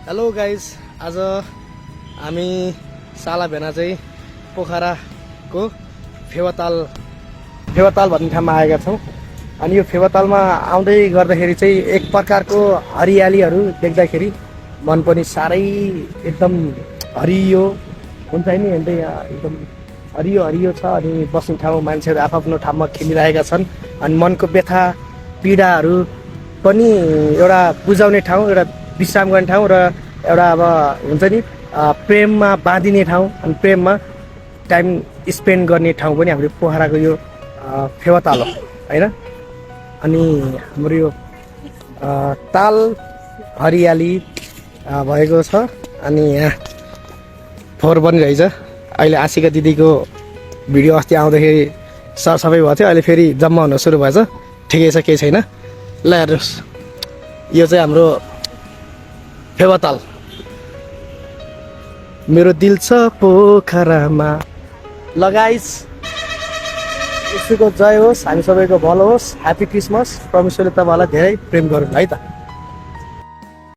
Hello guys, आज हामी साला भेना चाहिँ पोखराको फेवाताल भन्ने ठाउँमा आएका छौँ। अनि यो फेवातालमा आउँदै गर्दाखेरि चाहिँ एक प्रकारको हरियालीहरू देख्दाखेरि मन पनि साह्रै एकदम हरियो हुन्छ नि। अन्त यहाँ एकदम हरियो हरियो छ। अनि बस्ने ठाउँ मान्छेहरू आफ्नो ठाउँमा खेलिरहेका छन्। अनि मनको व्यथा पीडाहरू पनि एउटा बुझाउने ठाउँ, एउटा विश्राम गर्ने ठाउँ र एउटा अब हुन्छ नि प्रेममा बाँधिने ठाउँ अनि प्रेममा टाइम स्पेन्ड गर्ने ठाउँ पनि हाम्रो पोखराको यो फेवाताल हो होइन। अनि हाम्रो यो ताल हरियाली भएको छ। अनि यहाँ फोहोर पनि रहेछ। अहिले आशिका दिदीको भिडियो अस्ति आउँदाखेरि सरसफाइ भएको थियो, अहिले फेरि जम्मा हुन सुरु भएछ। ठिकै छ, केही छैन। ल हेर्नुहोस्, यो चाहिँ हाम्रो फेवाताल। मेरो दिल छ पोखरामा। ल गाइस, यसैको जय होस्, हामी सबैको भलो होस्। Happy Christmas. परमेश्वरले तपाईँलाई धेरै प्रेम गरौँ है त।